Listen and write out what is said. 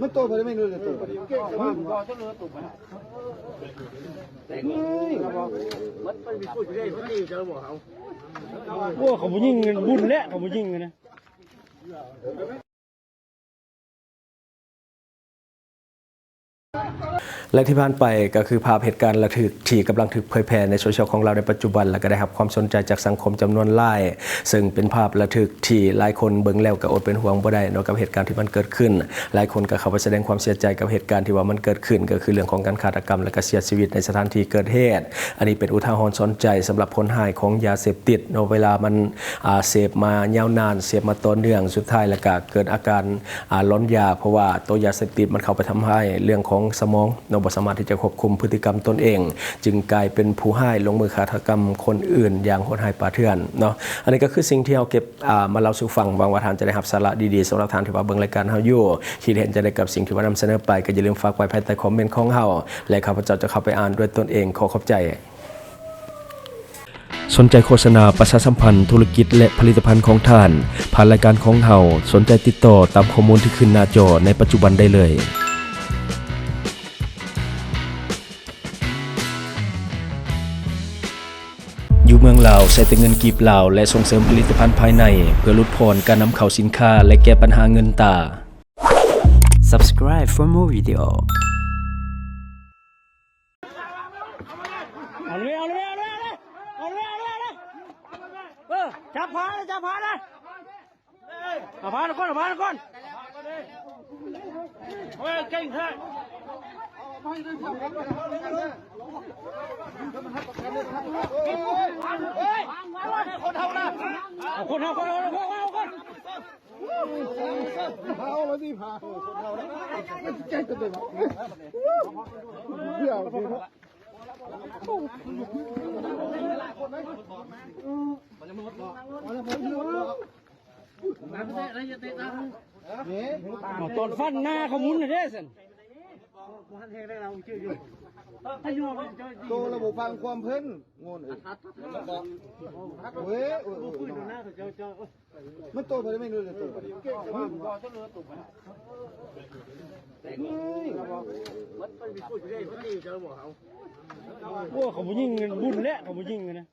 ມັນໂຕໄປໄດ້ແມ່ນໂຕໄປ. ໂອ້ ເຂົາບໍ່ຍິງ ບຸນແຫຼະ ເຂົາບໍ່ຍິງນະ. ແລະທີ່ຜ່ານໄປກໍຄືພາບເຫດການລະທຶກທີ່ກຳລັງຖືກເຜີຍແຜ່ໃນໂຊຊຽວຂອງລາວໃນປັດຈຸບັນ ແລະກໍໄດ້ຮັບຄວາມສົນໃຈຈາກສັງຄົມຈຳນວນຫຼາຍ, ເຊິ່ງເປັນພາບລະທຶກທີ່ຫຼາຍຄົນເບິ່ງແລ້ວກໍອົດເປັນຫ່ວງບໍ່ໄດ້ເນາະ ກັບເຫດການທີ່ມັນເກີດຂຶ້ນ. ຫຼາຍຄົນກໍເຂົ້າໄປສະແດງຄວາມເສຍໃຈກັບເຫດການທີ່ວ່າມັນເກີດຂຶ້ນ ກໍຄືເລື່ອງຂອງການຄາດຕະກຳ ແລະກໍເສຍຊີວິດໃນສະຖານທີ່ເກີດເຫດ. ອັນນີ້ເປັນອຸທາຫອນສອນໃຈສຳລັບຄົນຮ້າຍຂອງຢາເສບຕິດເນາະ, ເວລາມັນ ອາ ເສບມາຍາວນານ ເສບມາຕໍ່ເນື່ອງ ສຸດທ້າຍແລ້ວກະເກີດອາການ ອາ ຫຼອນຢາ ເພາະວ່າໂຕຢາເສບຕິດມັນເຂົ້າໄປທຳຮ້າຍເລື່ອງຂອງສະໝອງເນາະ, ບໍ່ສາມາດທີ່ຈະຄວບຄຸມພຶດຕິກຳຕົນເອງ, ຈຶ່ງກາຍເປັນຜູ້ຮ້າຍລົງມືຄາດຕະກຳຄົນອື່ນຢ່າງໂຫດຮ້າຍປ່າເຖື່ອນເນາະ. ອັນນີ້ກໍຄືສິ່ງທີ່ເຮົາເກັບ ອາ ມາເລົ່າສູ່ຟັງ. ຫວັງວ່າທ່ານຈະໄດ້ຮັບສາລະດີໆ ສຳລັບທ່ານທີ່ວ່າເບິ່ງລາຍການເຮົາຢູ່. ຄິດເຫັນຈັ່ງໃດກັບສິ່ງທີ່ວ່ານຳສະເໜີໄປ ກໍຢ່າລືມຝາກໄວ້ພາຍໃຕ້ຄອມເມັນຂອງເຮົາ ແລະ ຂ້າພະເຈົ້າຈະເຂົ້າໄປອ່ານດ້ວຍຕົນເອງ. ຂໍຂອບໃຈ. ສົນໃຈໂຄສະນາປະຊາສຳພັນທຸລະກິດ ແລະ ຜະລິດຕະພັນຂອງທ່ານ ຜ່ານລາຍການຂອງເຮົາ, ສົນໃຈຕິດຕໍ່ຕາມຂໍ້ມູນທີ່ຂຶ້ນໜ້າຈໍໃນປັດຈຸບັນໄດ້ເລີຍ. ຢູ່ເມືອງລາວ ໃຊ້ແຕ່ເງິນກີບລາວ ແລະ ສົ່ງເສີມຜະລິດຕະພັນພາຍໃນ ເພື່ອຫຼຸດຜ່ອນການນຳເຂົ້າສິນຄ້າ ແລະ ແກ້ບັນຫາເງິນຕາ. Subscribe for more video. ເອົາເລີຍ ເອົາເລີຍ ເອົາເລີຍ ເອົາເລີຍ ເອີ ຈັບພານ ຈັບພານນະ ເອົາພານກ່ອນ ເອົາພານກ່ອນ ເອີ ເກັ່ງແທ້ ເອົາຄົນເຮົານະ ເອົາຄົນເຮົາ ຄົນເຮົາ ຄົນເຮົາ ຄົນເຮົາ ເອົາລະຊິພາ ຕອນຟັນໜ້າເຂົາໝຸນນະເດ້ຊັ້ນ ໂຕລະບໍ່ຟັງຄວາມເພິ່ນ ໂງ່ນເອີຍ ເວີຍ ໂອ້ຍ ໂອ້ຍ ໂອ້ຍ ມັນໂຕໄປໄດ້ແມ່ນໂຕໄປ ໂອ້ຍ ໂອ້ ເຂົາບໍ່ຍິງບຸນແຫຼະ ເຂົາບໍ່ຍິງນະ.